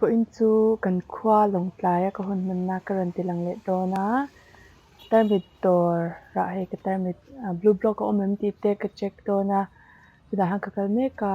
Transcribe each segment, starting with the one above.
Vawiin chu kan khua Lawngtlaia ka hun hmanna ka rawn ti lang leh dawn a, tarmit dawr rah hei ka tarmit blue block a awm em tih te ka check dawn a, tunah hian ka kal mek a.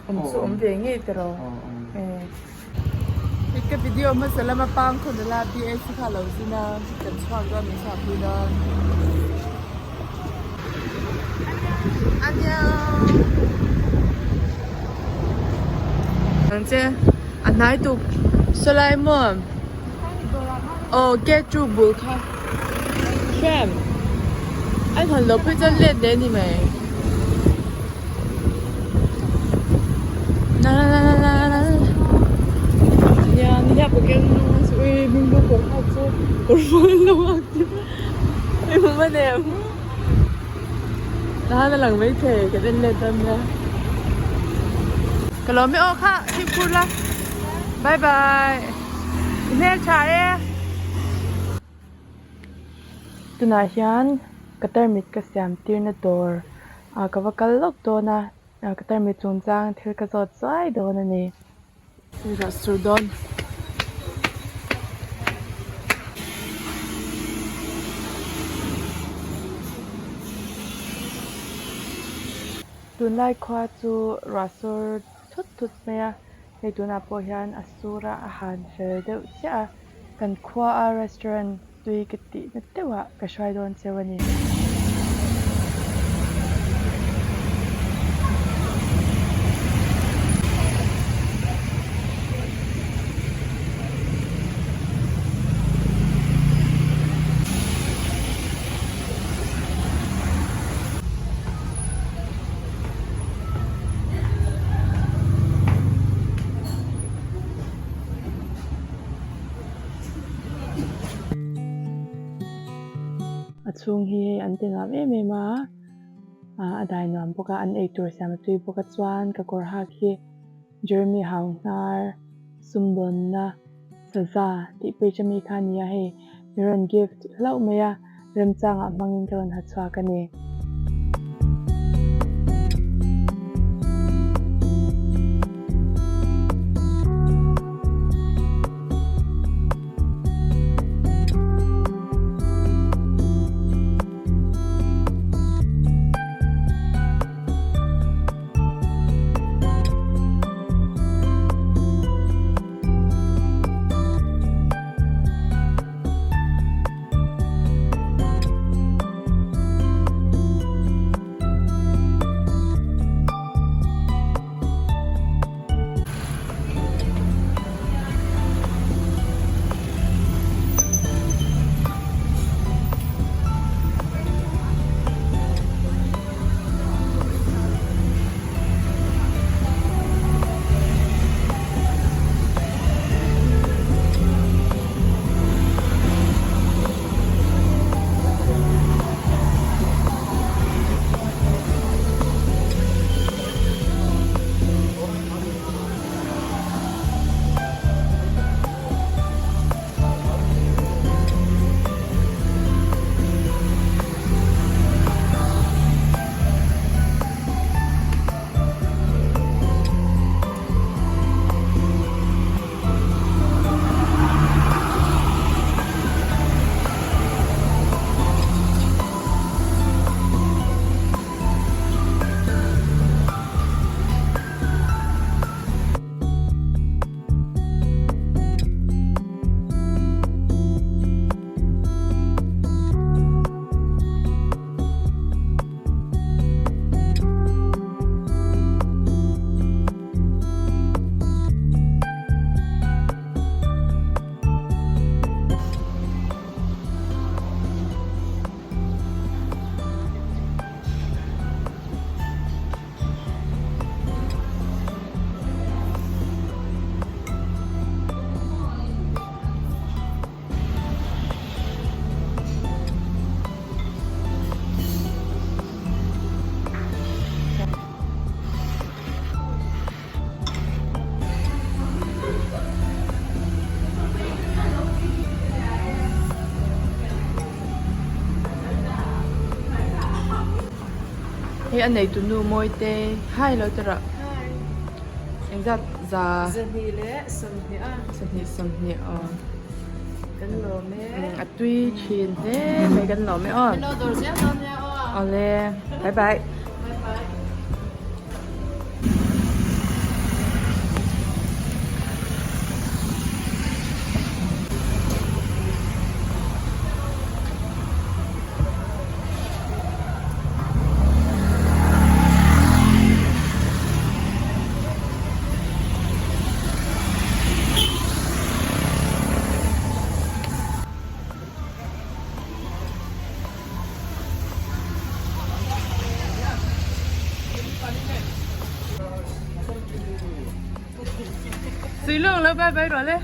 Awm chu awm ve ngei ta ro e ka video hmasa lama pang khaw nula BAC kha lo zin a kan chhuak dawn min chhuah pui dawn ang che a hnai tuk sawlai maw aw gate chu bul kha hrem a hawn loh phei chuan let leh a ni mai ka lawm e aw kha fimkhur la bye bye i hmel tha e tunah hian ka tarmit ka siam tirna dawr ah ka va kal lawk dawn a ka tarmit chungchang thil ka zawt zuai dawn a ni. Sur dawn. Tunlai khua chu ruah sur thut thut mai a, hei tunah pawh hian a sur a, a han fel deuh chiah a, kan khua a restaurant tui ka tih na deuh ah ka hruai dawn cheu a ni. A chhung hi hei an ti nuam em em a ah a dai nuam bawk a an eitur siam a tui bawk a chuan ka kawr hak hi Jeremy hau hnar sumdawnna saza tih page ami kha a ni a hei mi rawn gift hlauh mai a remchangah hmangin ka rawn ha chhuak a ni. Hei a neitu nu Mawite hi lo ti rawh. Hi. Engzat za? 220 a. 220 aw. Kan lawm e. A tui thin hle mai kan lawm e aw. Hello dawr zel dawn nia aw. Awle. Bye bye. Bye bye. Suilung lo bye bye rawh le.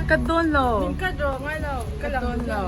Ka dawn lo. Ka dawn ngai lo. Ka dawn lo.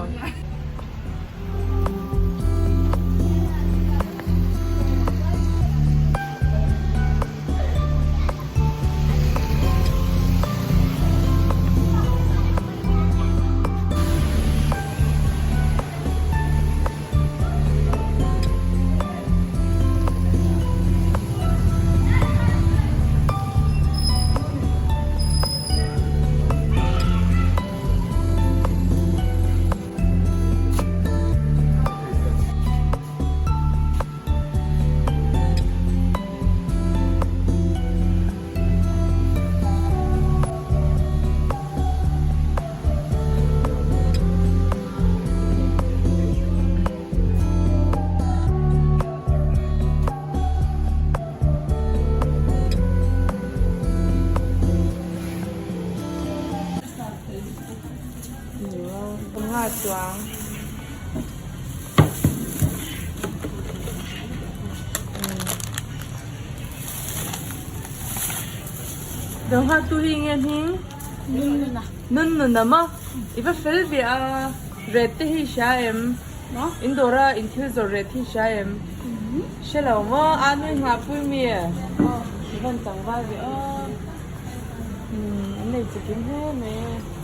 Nga chuang. Dawr nghak tu hi nge hming? Nun nun a maw? I va fel ve a, ret te hi i hria em? In dawra in thil zawrh ret hi i hria em? Hre lo maw? A nui nghah pui mi? I van tlangval ve aw. An nei chikim hle mai e.